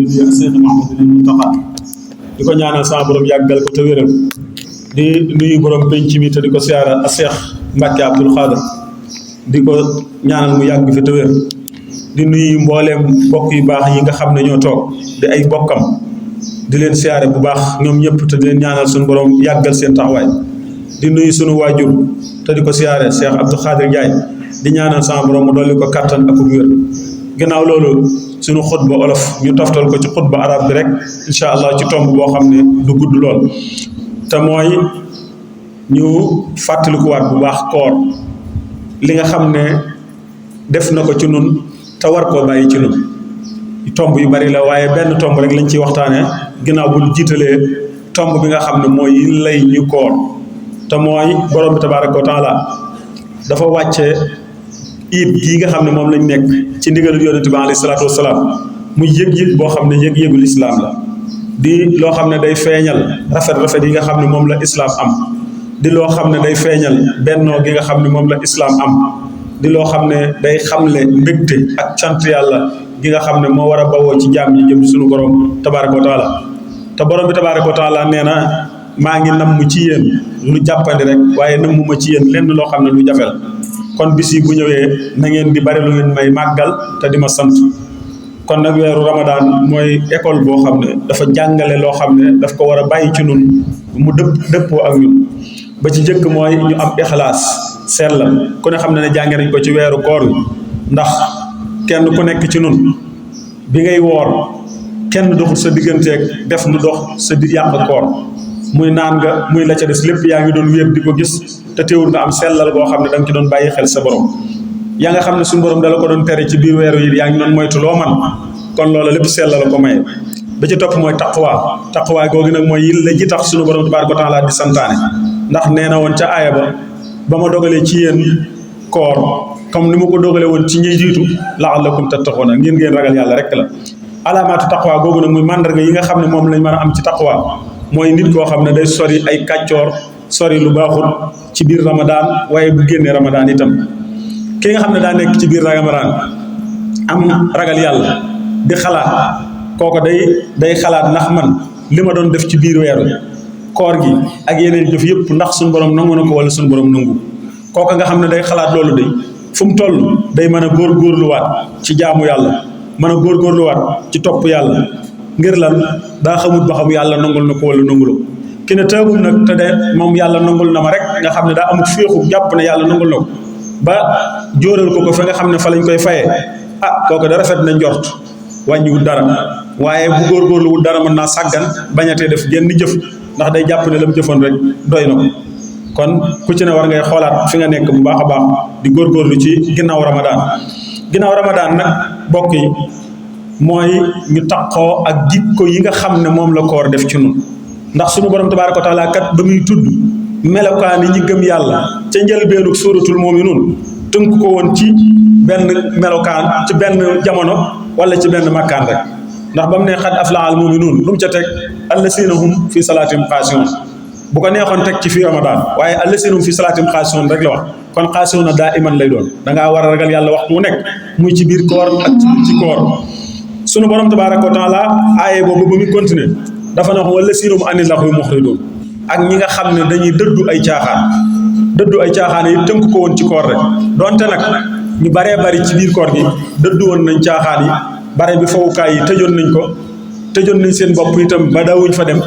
di nuyu Seex Muhammadul Muntaqa di ko ñaanal sama borom yàggal ko te wéral di nuyu borom penc mi te di ko siyaara a Seex Mbàkke Abdul Xaadir di ko ñaanal mu yàgg fi te wér di nuyu mbooleem mbokk yu baax yi nga xam ne ñoo toog di ay bokkam di leen siyaare bu baax ñoom ñëpp te di leen ñaanal suñu borom yàggal seen taxawaay di nuyu sunu waajur te di ko siyaare Cheikh Abdou Khadir Ndiaye di ñaanal sama borom mu dolli ko kattan ak wér ginnaaw loolu sunu xutba olof ñu toftal ko ci xutba arab bi rek incha allah ci tomb boo xam ne du gudd lool te mooy ñu fàttalikuwaat bu baax koor li nga xam ne def na ko ci nun te war koo bàyyi ci nun tomb yu bari la waaye benn tomb rek lañ ciy waxtaanee ginnaaw bu ñu jiitalee tomb bi nga xam ne mooy lay ñu koor te mooy borom bi tabaaraka wa taala dafa wàcce iid gii nga xam ne moom lañ nekk ci ndigalul yonente bi alayhi salaatu wasalaam muy yëg-yëg boo xam ne yëg-yëgul islaam la di loo xam ne day feeñal rafet-rafet yi nga xam ne moom la islaam am di loo xam ne day feeñal bennoo gi nga xam ne moom la islaam am di loo xam ne day xamle mbégte ak cant yàlla gi nga xam ne moo war a bawoo ci jaam yi jëm suñu borom tabaaraka wa taala te borom bi tabaaraka wa taala nee na maa ngi namm ci yéen lu jàppandi rek waaye nammuma ci yéen lenn loo xam ne lu jafe la kon bis yi bu ñëwee na ngeen di bari lu ngeen may màggal te di ma sant kon nag weeru ramadaan mooy école boo xam ne dafa jàngale loo xam ne daf ko war a bàyyi ci nun mu dëppoo ak ñun ba ci njëkk mooy ñu am ixlaas sellal ku ne xam ne jànge nañ ko ci weeru koor wi ndax kenn ku nekk ci nun bi ngay woor kenn doxul sa digganteeg def lu dox sa di yàq koor muy naan nga muy la ca des lépp yaa ngi doon wéet di ko gis te teewul nga am sellal boo xam ne da nga ci doon bàyyi xel sa borom yaa nga xam ne suñu borom dala ko doon tere ci biir weeru yi yaa ngi doon moytu loo man kon loola lépp sellal ko maye ba ci topp mooy taqwa googu nag mooy yi la ji tax suñu borom tabaaraka wa taala di santaane ndax nee na woon ca aaya ba ma dogalee ci yéen koor comme ni ma ko dogale woon ci ñi jiitu la'allakum tattaquuna ngeen ragal yàlla rek la alaamaatu taqwa googu nag muy mandarga yi nga xam ne moom lañ mën a am ci taqwa mooy nit koo xam ne day sori ay kàccoor sori lu baaxul ci biir ramadaan waaye bu génnee ramadaan itam ki nga xam ne daa nekk ci biir ramadaan am ragal yàlla di xalaat kooko day xalaat ndax man li ma doon def ci biir weeru koor gi ak yeneen jëf yëpp ndax suñu borom nangu na ko wala suñu borom nangu kooka nga xam ne day xalaat loolu day fu mu toll day mën a góorgóorluwaat ci jaamu yàlla mën a góorgóorluwaat ci topp yàlla ngir lan daa xamut ba xam yàlla nangul na ko wala nanguloo ki ne teewul nag te de moom yàlla nangul na ma rek nga xam ne daa amut féexu jàpp ne yàlla nangul na ko ba jóoral ko fa nga xam ne fa lañ koy fayee kooku da rafet na njort wàññiwul dara waaye bu góorgóorluwul dara mën naa sàggan bañatee def genn jëf ndax day jàpp ne la mu jëfoon rek doy na ko kon ku ci ne war ngay xoolaat fi nga nekk bu baax a baax di góorgóorlu ci ginnaaw ramadaan nag bokk yi mooy ñu taqoo ak jikko yi nga xam ne moom la koor def ci nun ndax suñu borom tabaaraka wa taala kat ba muy tudd melokaani ñi gëm yàlla ca njëlbeenu suuratul muuminuun tënk ko woon ci benn melokaan ci benn jamono wala ci benn makkaan rek ndax ba mu ne xad aflaxal muuminuun lu mu ca teg allasiina hum fi salaatihim xaashi'uun bu ko neexoon teg ci fii ramadaan waaye allasiina hum fi salaatihim xaashi'uun rek la wax kon xaashi'uun daa iman lay doon dangaa war a ragal yàlla waxtu wu nekk muy ci biir koor ak ci koor sunu borom tabaaraka wa taala aaye boobu ba muy continuer dafa na wax wallasiina hum ani laxwi muxriduun ak ñi nga xam ne dañuy dëddu ay caaxaan yi tënk ko woon ci koor rek donte nag ñu baree bari ci biir koor gi dëddu woon nañ caaxaan yi bare bi fowukaay yi tëjoon nañ seen bopp itam ba daawuñ fa dem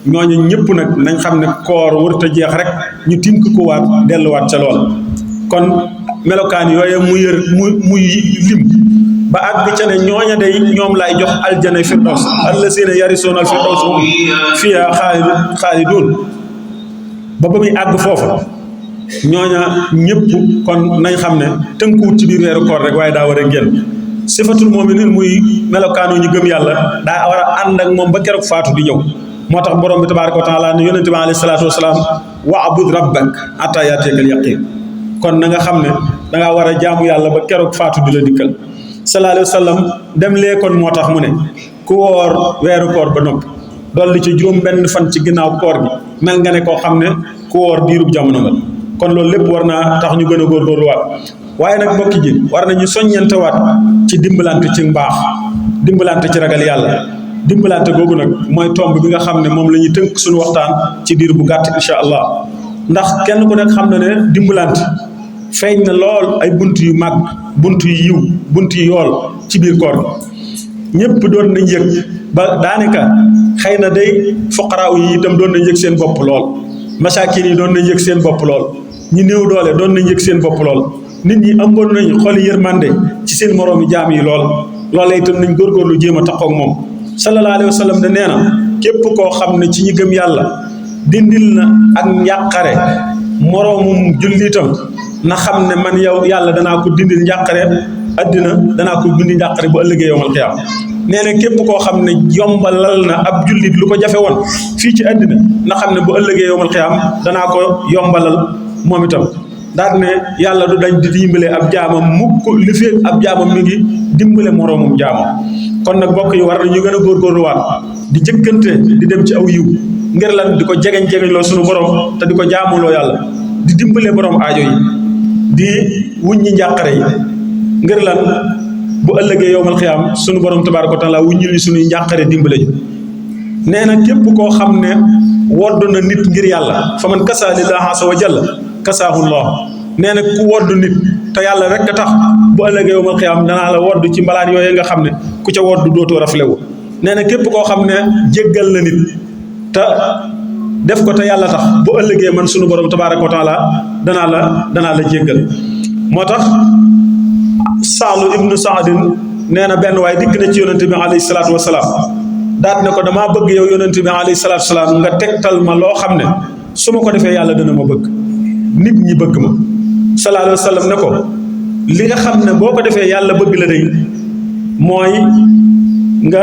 ñooñu ñëpp nag nañ xam ne koor warut a jeex rek ñu tink ko waat delluwaat ca loola kon melokaan yooyu muy lim ba àgg ca ne ñooña day ñoom laay jox aljana firdaws allazina yarisuuna al firdaws hum fiihaa xaaliduun ba muy àgg foofu ñooña ñëpp kon nañ xam ne tënkuwut ci biir weeru koor rek waaye daa war a génn sifatul mu'minin muy melokaanu ñu gëm yàlla daa war a ànd ak moom ba keroog faatu di ñëw moo tax borom bi tabaaraka wa taala ne yonente bi alayhi salaatu wasalaam wa'bud rabbak hattaa ya'tiyakal yaqiin kon na nga xam ne dangaa war a jaamu yàlla ba keroog faatu di la dikkal sallallahu alayhi wa sallam dem kon moo tax mu ne ku woor weeru koor ba noppi dolli ci juróom benn fan ci ginnaaw koor gi mel nga ne koo xam ne ku woor diirub jamono nga kon loolu lépp war naa tax ñu gën a góorgóorluwaat waaye nag mbokki ji war nañu soññantewaat ci dimbalante ci mbaax dimbalante ci ragal yàlla dimbalante googu nag mooy tomb bi nga xam ne moom la ñuy tënk suñu waxtaan ci diir bu gàtt incha allah ndax kenn ku nekk xam na ne dimbalante feeñ na lool ay bunt yu mag bunt yu yiw bunt yu yool ci biir koor gi ñëpp doon nañ yëg ba daanaka xëy na day fuqaraaw yi itam doon nañ yëg seen bopp lool masaakin yi doon nañ yëg seen bopp lool ñi néew doole doon nañ yëg seen bopp lool nit ñi amoon nañ xoli yërmande ci seen moroomi jaam yi lool loolee itam nañ góorgóorlu jéem a taxaw ak moom sallallahu alayhi wa sallam ne nee na képp koo xam ne ci ñi gëm yàlla dindil na ak njàqare moroomum jullitam na xam ne man yow yàlla danaa ko dindil njàqare addina danaa ko dindi njàqare bu ëllëgee yowmal xiyaam nee na képp koo xam ne yombalal na ab jullit lu ko jafe woon fii ci addina na xam ne bu ëllëgee yowmal xiyaam danaa ko yombalal moom itam daal ne yàlla du dañ di dimbale ab jaamam mukk li fekk ab jaamam mi ngi dimbale moroomum jaamam kon nag bokk yi war na ñu gën a góorgóorluwaat di jëkkante di dem ci aw yiw ngir lan di ko jegeñ loo sunu borom te di ko jaamuloo yàlla di dimbale borom aajo yi di wuññi njàqare yi ngir lan bu ëllëgee yowmal xiyaam sunu borom tabaaraka wa taala wuññil ñu sunuy njàqare dimbale ñu nee na képp koo xam ne wodd na nit ngir yàlla fa man kasaa lillaahi azza wa jalla kasaahu llaah nee na ku wodd nit te yàlla rek a tax bu ëllëgee yowmal xiyaam danaa la wodd ci mbalaan yooyu nga xam ne ku ca wodd dootoo raflewu nee na képp koo xam ne jéggal na nit te def ko te yàlla tax bu ëllëgee man sunu borom tabaaraka wa taala danaa la jéggal moo tax Saalu ibnu Saadin nee na benn waaye dikk na ci yonente bi alayhi salaatu wasalaam daat ne ko damaa bëgg yow yonente bi alayhi salaatu wasalaam nga tegtal ma loo xam ne su ma ko defee yàlla dana ma bëgg nit ñi bëgg ma sallallahu alayhi wa sallam ne ko li nga xam ne boo ko defee yàlla bëgg la day mooy nga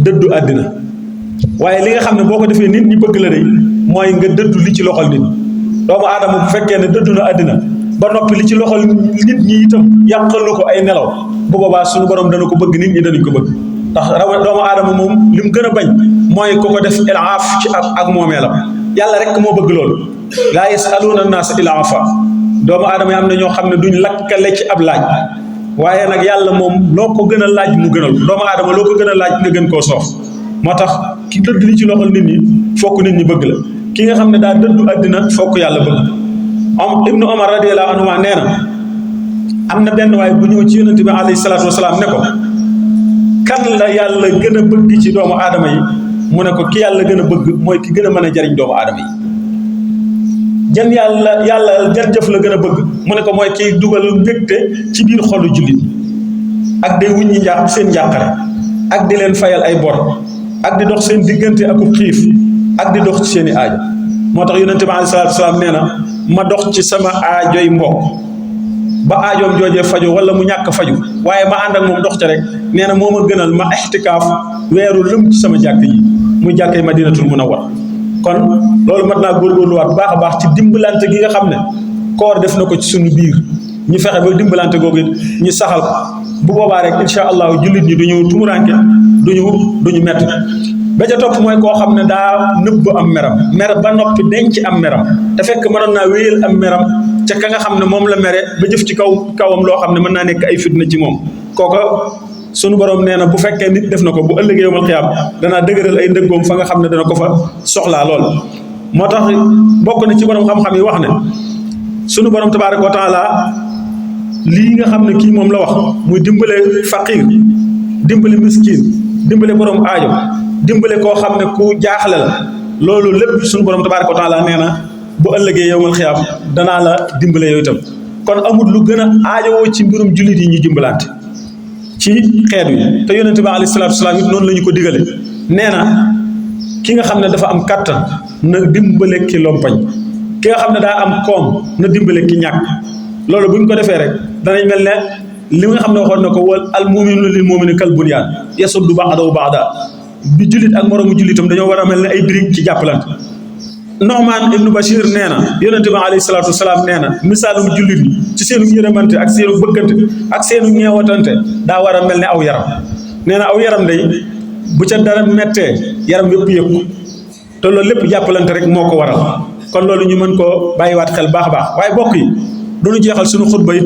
dëddu àddina waaye li nga xam ne boo ko defee nit ñi bëgg la day mooy nga dëddu li ci loxol nit doomu aadama bu fekkee ne dëddu na àddina ba noppi li ci loxol nit ñi itam yàqalu ko ay nelaw bu boobaa suñu borom dana ko bëgg nit ñi danañ ko bëgg ndax doomu aadama moom li mu gën a bañ mooy ku ko def ilaaf ci ak moomeelam yàlla rek moo bëgg loolu laa yasaluuna naasa ilaafa doomu aadama yi am na ñoo xam ne duñ lakkale ci ab laaj waaye nag yàlla moom loo ko gën a laaj mu gënal doomu aadama loo ko gën a laaj nga gën koo soof moo tax ki dëdd li ci loxol nit ñi fokk nit ñi bëgg la ki nga xam ne daa dëddu àddina fokk yàlla bëgg ibnu Omar radiyallahu anhuma nee na am na benn waaye bu ñëw ci yonente bi alayhi salaatu wasalaam ne ko kan la yàlla gën a bëgg ci doomu aadama yi mu ne ko ki yàlla gën a bëgg mooy ki gën a mën a jariñ doomu aadama yi yàlla jan jëf la gën a bëgg mu ne ko mooy kiy dugal mbégte ci biir xolu jullit ak day wuññi seen njàqare ak di leen fayal ay bor ak di dox seen diggante akub xiif ak di dox ci seeni aajo moo tax yonente bi alayhi salaatu wasalaam nee na ma dox ci sama aajoy mbokk ba aajoom joojee faju wala mu ñàkk faju waaye ma ànd ak moom dox ca rek nee na moo ma gënal ma ixtikaaf weeru lëm ci sama jàkk yi muy jàkkee Madinatul Munawwara kon loolu mat naa góorgóorluwaat baax a baax ci dimbalante gi nga xam ne koor def na ko ci suñu biir ñu fexe ba dimbalante googu it ñu saxal ko bu boobaa rek incha allahu jullit ñi duñu tumuranke duñu metti ba ca topp mooy koo xam ne daa nëbb am meram mer ba noppi denc am meram te fekk mënoon naa wéyal am meram ca ka nga xam ne moom la mere ba jëf ci kawam loo xam ne mën naa nekk ay fitna ci moom kooka sunu borom nee na bu fekkee nit def na ko bu ëllëgee yawmal xiyaam danaa dëgëral ay ndëggoom fa nga xam ne dana ko fa soxlaa lool moo tax bokk na ci borom xam-xam yi wax ne sunu borom tabaaraka wa taala lii nga xam ne kii moom la wax muy dimbale faqiir dimbale miskin dimbale borom aajo dimbale koo xam ne ku jaaxle la loolu lépp sunu borom tabaaraka wa taala nee na bu ëllëgee yawmal xiyaam danaa la dimbale yooyu itam kon amul lu gën a aajowoo ci mbirum jullit yi ñu dimbalante ci xeet wi te yonente bi alayhi salaatu wasalaam it noonu la ñu ko digale nee na ki nga xam ne dafa am kàttan na dimbale ki lompañ ki nga xam ne daa am koom na dimbale ki ñàkk loolu bu ñu ko defee rek danañ mel ne li nga xam ne waxoon na ko wal al mu'minu lil mu'mini kal bunyaan yasuddu ba'dahu ba'dan bi jullit ak moroomu jullitam dañoo war a mel ne ay briques ci jàppalante Nu'man ibnu Bashir nee na yonente bi alayhi salaatu wasalaam nee na misaalum jullit yi ci seenu yërëmante ak seenu bëggante ak seenu ñeewatante daa war a mel ne aw yaram nee na aw yaram day bu ca dara mettee yaram yëpp yëpp te loolu lépp jàppalante rek moo ko waral kon loolu ñu mën koo bàyyiwaat xel baax a baax waaye bokk yi duñu jeexal suñu xutba yi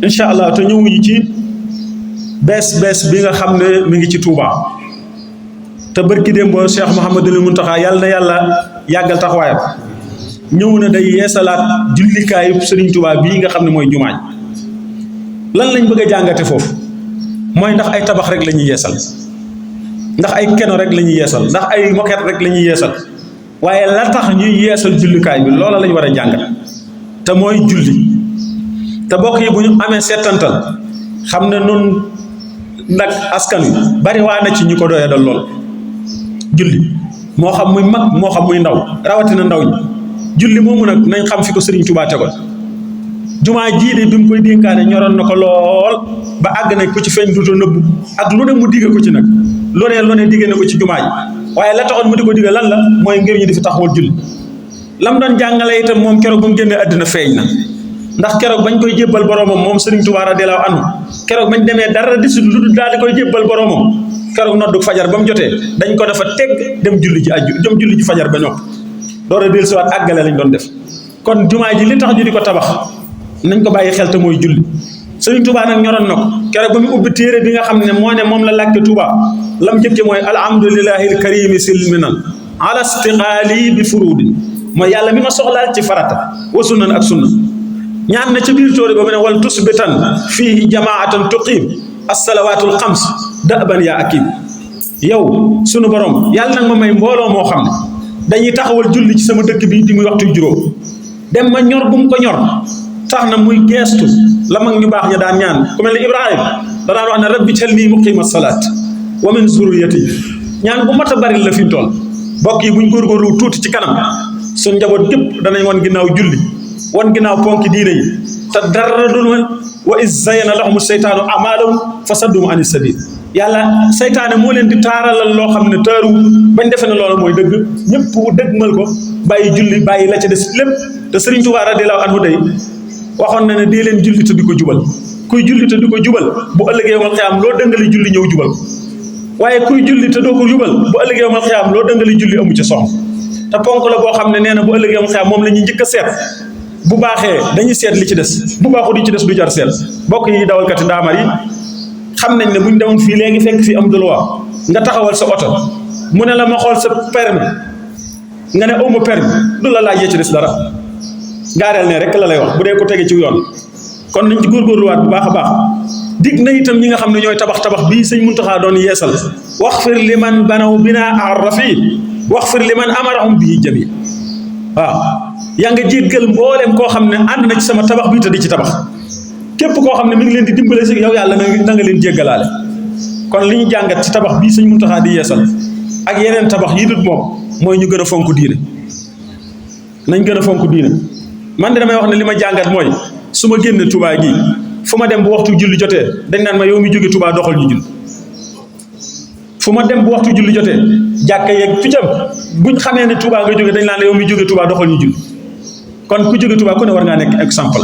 incha allah te ñëwuñu ci bees bi nga xam ne mi ngi ci Touba te barki démb Cheikh Mouhamadul Mountakha yàlla na yàlla yàggal taxawaayam ñëw na day yeesalaat jullikaayu Serigne Touba bii nga xam ne mooy jumaa lan lañ bëgg a jàngate foofu mooy ndax ay tabax rek la ñuy yeesal ndax ay keno rek la ñuy yeesal ndax ay moquette rek la ñuy yeesal waaye la tax ñuy yeesal jullikaay bi loola lañ war a jàngat te mooy julli te bokk yi bu ñu amee seetantal xam ne noonu nag askan wi bari waa na ci ñu ko doyee dal lool julli moo xam muy mag moo xam muy ndaw rawatina ndaw ñi julli moomu nag nañ xam fi ko Serigne Touba tegoon jumaa jii de bi mu koy dénkaane ñoroon na ko lool ba àgg nañ ko ci feeñ duto nëbbu ak lu ne mu digge ko ci nag lu ne digge na ko ci jumaa ji waaye la taxoon mu di ko digge lan la mooy ngir ñu di fi taxawal julli lam doon jàngale itam moom keroog ba mu génnee àddina feeñ na ndax keroog bañ koy jébbal boromam moom Serigne Touba radiyallahu anhu keroog bañ demee dara di lu dul daal di koy jébbal boromam keroog noddu fajar ba mu jotee dañ ko dafa teg dem julli ji fajar ba ñopp door a dellusiwaat àggale lañ doon def kon jumaa ji li tax ñu di ko tabax nañ ko bàyyi xel te mooy julli Serigne Touba nag ñoroon na ko keroog ba mu ubbi téere bi nga xam ne moo ne moom la làkke Touba lam njëkke mooy alhamdulillahi alkarimi silminan ala istiqaali bi furudi mooy yàlla mi ma soxlaal ci farata wa sunnan ak sunna ñaan na ca biir tóore ba mu ne wal tusbitan fii jamaatan tuqiim assalawaatul xams da'ban yaa akim yow sunu borom yàlla nag ma may mbooloo moo xam ne dañuy taxawal julli ci sama dëkk bi di muy waxtu juróom dem ma ñor bu mu ko ñor tax na muy geestu la mag ñu baax ña daan ñaan ku mel ne Ibrahima da daan wax ne rabbi ij'alnii muqiima salaat wa min zurriyati ñaan bu mat a bari la fi mu toll mbokk yi buñ góorgóorlu tuuti ci kanam suñ njaboot gépp danañ wan ginnaaw julli wan ginnaaw ponki diine yi te dara dul wa iz zayyana lahumu seytaanu a'maalahum fa saddahum ani sabiil yàlla seytaane moo leen di taaralal loo xam ne taaru bañ defe ne loolu mooy dëgg ñëpp dëggmal ko bàyyi julli bàyyi la ca des lépp te Serigne Touba radiyallahu anhu day waxoon na ne dee leen julli te di ko jubal kuy julli te di ko jubal bu ëllëgee yawmal xiyaam loo dëngali julli ñëw jubal waaye kuy julli te doo ko jubal bu ëllëgee yawmal xiyaam loo dëngali julli amu ci soxla te ponk la boo xam ne nee na bu ëllëgee yawmal xiyaam moom la ñuy njëkk a seet bu baaxee dañuy seet li ci des bu baaxul li ci des du jar seet bokk yi dawalkati ndaamar yi xam nañ ne buñ demoon fii léegi fekk fii am droit nga taxawal sa oto mu ne la ma xool sa permis nga ne awma permis du la laaj yee ci des dara gaareel ne rek la lay wax bu dee ko tege ci yoon kon nañ ci góorgóorluwaat bu baax a baax dig na itam ñi nga xam ne ñooy tabax bii sëñ Muntaxa doon yeesal waxfir liman banaw binaa ar-rafi waxfir liman amarahum bihi jami waaw yaa nga jéggal mboolem koo xam ne ànd na ci sama tabax bii te di ci tabax képp koo xam ne mi ngi leen di dimbale si yow yàlla na nga leen jéggalaale kon li ñu jàngat ci tabax bii sëñ Muntaxa di yeesal ak yeneen tabax yi dut moom mooy ñu gën a fonk diine nañ gën a fonk diine man de damay wax ne li ma jàngat mooy su ma génne Touba gii fu ma dem bu waxtu julli jotee dañ naan ma yow mi jóge Touba doxal ñu julli fu ma dem bu waxtu julli jotee jàkka yeeg ficam buñ xamee ne Touba nga jóge dañ naan la yow mi jóge Touba doxal ñu julli kon ku jóge Touba ku ne war ngaa nekk exemple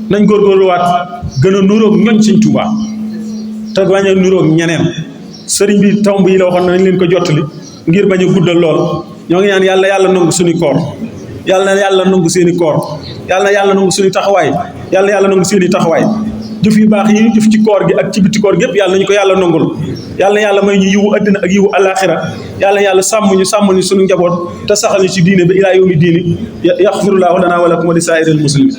nañ góorgóorluwaat gën a nuróog ñoñ Sëñ Touba te bañ a nuróog ñeneen sëriñ bi tomb yi la waxoon nañ leen ko jottali ngir bañ a guddal lool ñoo ngi ñaan yàlla nangu suñu koor yàlla nangu seeni koor yàlla nangu suñu taxawaay yàlla nangu seeni taxawaay jëf yu baax yi jëf ci koor gi ak ci biti koor gi yëpp yàlla nañu ko yàlla nangul yàlla may ñu yiwu àddina ak yiwu alaaxira yàlla sàmm ñu suñu njaboot te saxal ñu ci diine ba ilaa yawmi diini yaxfirullaahu lanaa wa lakum wa li saa'iril muslimiin